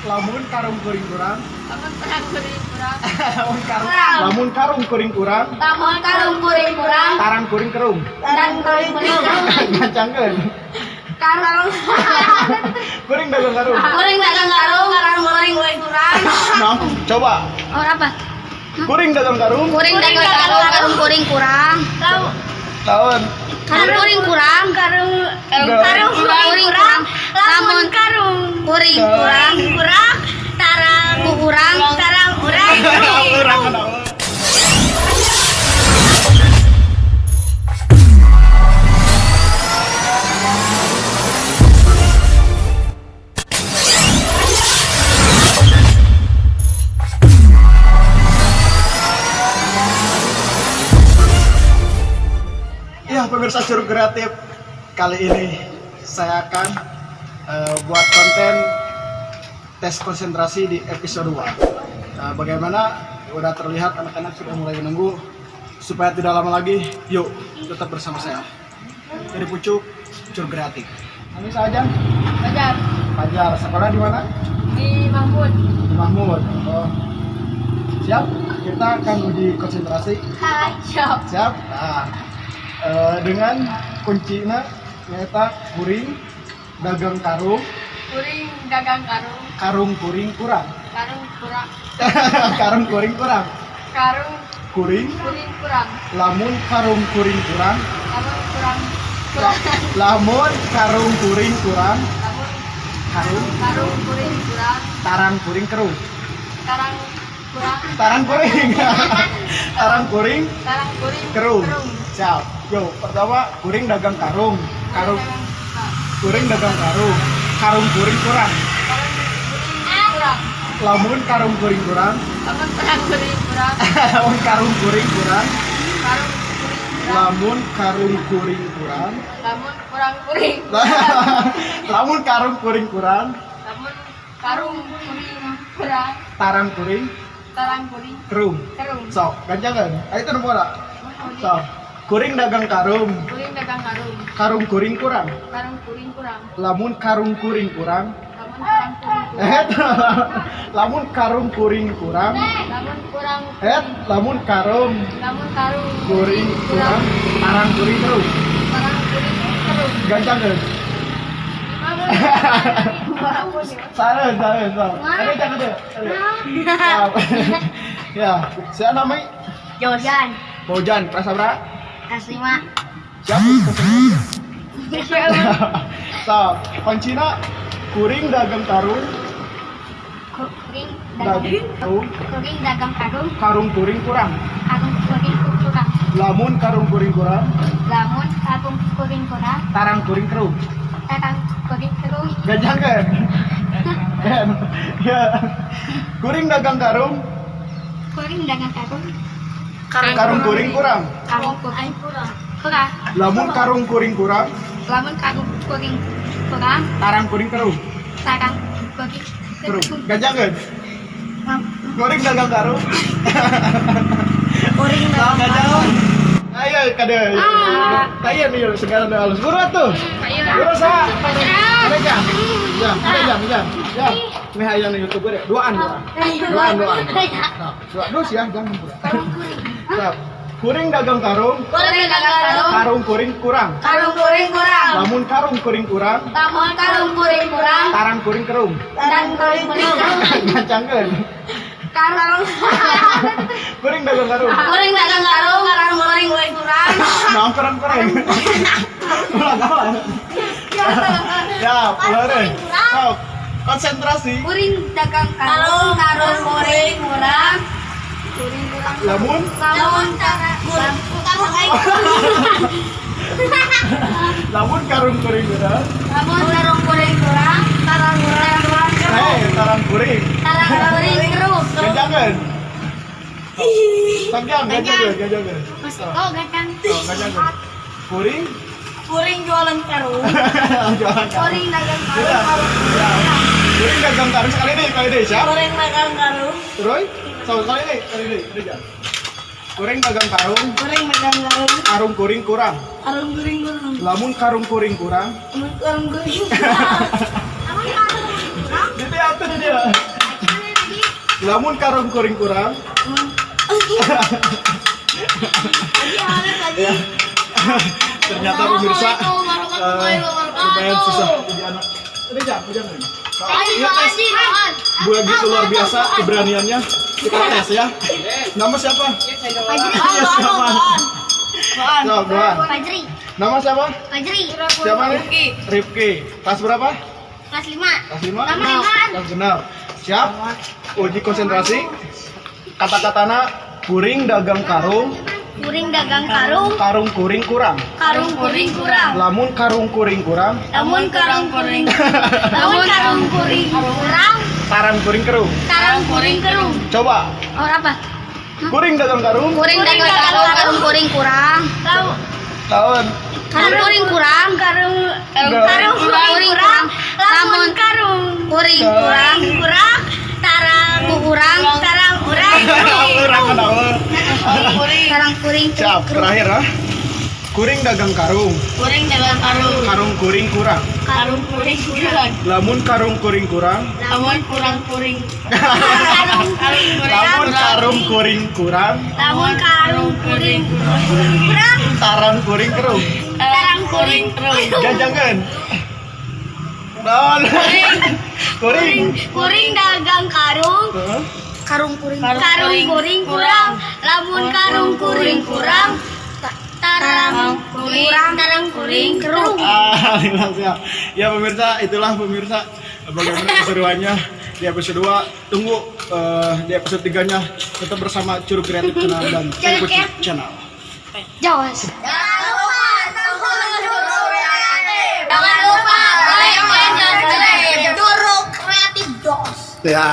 Lamun karung kuring kurang. Lamun karung kuring kurang. Lamun karung, lamun karung kuring kurang. Lamun karung kuring kurang. Tarang kuring kerung. Tarang kuring kurang. Gancangkeun. Karung. Kuring dagang karung. Kuring dagang karung, karung kuring kuring kurang. Nah, coba. Oh, apa? Kuring dagang karung. Kuring dagang karung, karung kuring kurang. Tahun. Karung kuring kurang, karung karung kuring kurang. Lamun karung kuring kurang kurang, tarang kurang, tarang kurang. Kurang kenapa? Ya, pemirsa Curug Kreatif, kali ini saya akan buat konten tes konsentrasi di episode 2. Nah, bagaimana? Udah terlihat anak-anak sudah mulai menunggu. Supaya tidak lama lagi, yuk tetap bersama saya. Dari Pucuk, Curug Kreatif. Ini saja, Fajar Fajar, sekolah di mana? di Mahmud. Di Mahmud. Oh. Siap? Kita akan uji konsentrasi. Hai, siap. Siap? Nah, dengan kuncinya nyata kuring dagang karung, Kuring dagang karung, karung kuring kurang. karung kurang, Karung kuring kurang. karung Kuring, kuring kurang, lamun karung kuring kurang, lamun kurang kurang, lamun karung kuring kurang, lamun karung karung kuring kurang, tarang kuring kerung. tarang kurang, Tarang kuring. Tarang kuring tarang kuring kerung. Siap. Yo, pertama kuring dagang karung, karung kuring dagang karung, karung kuring kurang. Karung kuring kurang, Lamun karung kuring kurang, lamun karung kuring kurang, lamun karung kuring kurang, karung kuring kurang, lamun karung kuring kurang, lamun kurang kuring, lamun karung kuring kurang, lamun karung kuring kurang, tarang kuring tarang kuring kerung. kerung. Sok, ganjangan. Ayo itu bola. Sok. Kuring dagang karung, Kuring dagang karung, karung kuring kurang. karung kuring kurang, Lamun karung kuring kurang, lamun kurang kuring kurang, eh, lamun karung kuring kurang, lamun kurang eh, lamun karung lamun karung kuring kurang, tarang kuring kerung. tarang kuring kerung. Ganjangan. Salah, salah, salah. Ada jangan ada. Ya, saya namanya Josan, Bojan, kelas berapa? kelas 5. Siap. Sok, kuncina kuring dagang karung, Kuring dagang karung, kuring dagang karung, karung kuring kurang. karung kuring kurang. Lamun karung kuring kurang, Lamun karung kuring kurang, tarang kuring kerung. tarang kuring kerung. Gajang kan? Kan? Ya. Kuring dagang karung, Kuring dagang karung, karung kuring kurang. karung kuring kurang. Kurang. Lamun karung kuring kurang, Lamun karung kuring kurang, tarang kuring kerung. tarang kuring Kerung. Gajang kan? Kuring dagang karung. Kuring Nah, gajang. Ayo kade. Ayo nih segala halus. Buru tuh. Buru sa. Ada jam. Jam, ada jam, jam. Jam. Ini hayang YouTuber ya. Duaan, duaan. Duaan, duaan. Nah, dua dus ya, jangan pura. Siap. Kuring dagang karung, Kuring dagang karung, karung kuring kurang. karung kuring kurang. Lamun karung kuring kurang, Lamun karung kuring kurang, tarang kuring kerung. tarang kuring kerung. Gancangkeun. Karung Kuring dagang karung. kuring dagang karung, karung kuring kuring kurang. Nah, kurang kurang. Ulang, ulang. Ya, ulang deh. Sok, konsentrasi. Kuring dagang karung, karung kuring kurang. Kuring kurang. Lamun Lamun karung karung lamun karung kuring kurang. Lamun karung kuring kurang, tarang kurang kurang. Hei, tarang kuring. Tarang kuring kerung. Gajangan. Tanggang, gajangan, gajangan. Oh, gacang. Oh, gajangan. Kuring, Kuring jualan karung. jualan karung. Kuring dagang Ya, karung, karung ya. Kuring dagang karung sekali deh, sekali deh, siap? Kuring dagang karung. Terus, so, sekali deh, sekali deh, udah jam. Kuring dagang karung, Kuring dagang karung. karung kuring kurang. Karung kuring kurang. Lamun karung kuring kurang, Lamun karung kuring kurang. Lamun karung kuring kurang. gitu. atuh di dieu. Lamun karung kuring kurang. Ya. Ternyata pemirsa lumayan susah jadi anak. Ini jam, jam ini. Ya, tes. Begitu luar biasa keberaniannya. Kita tes ya. Nama siapa? Ya, siapa? So, Gohan. Fajri. Nama siapa? Fajri. Siapa nih? Rifki. Kelas berapa? Kelas 5. Kelas 5? Sama lima. Kelas genap. Siap? Uji konsentrasi. Kata-katana kuring dagang karung, Kuring dagang karung, karung kuring kurang. karung kuring kurang. Lamun karung kuring kurang, Lamun karung kuring, lamun karung kuring kurang, tarang kuring kerung. tarang kuring kerung. Coba. Oh, apa? Kuring dagang karung, Kuring dagang karung, karung kuring kurang. tahun. Karung kuring kurang, karung karung kuring kurang, lamun karung kuring kurang kurang, tarang kurang, tarang kurang, Kurang kenapa? tarang kuring. Siap, terakhir ah. Kuring dagang karung, Kuring dagang karung, karung kuring kurang. karung kuring kurang, Lamun karung kuring kurang, lamun kurang kuring, karung kuring lamun karung kuring kurang, lamun karung kuring kurang, tarang kuring kerung. tarang kuring kerung. Jangan. Non. Kuring. Kuring dagang karung, Heeh. karung kuring, karung kuring kurang, lamun karung kuring kurang, tarang kurang, tarang kuring kerung. Ah, siap. Ya pemirsa, itulah pemirsa bagaimana keseruannya di episode 2. Tunggu di episode 3-nya tetap bersama Curug Kreatif Channel dan Curug Channel. Jawas. Jangan lupa Jangan lupa like, comment, dan subscribe. Curug Kreatif Dos. Ya.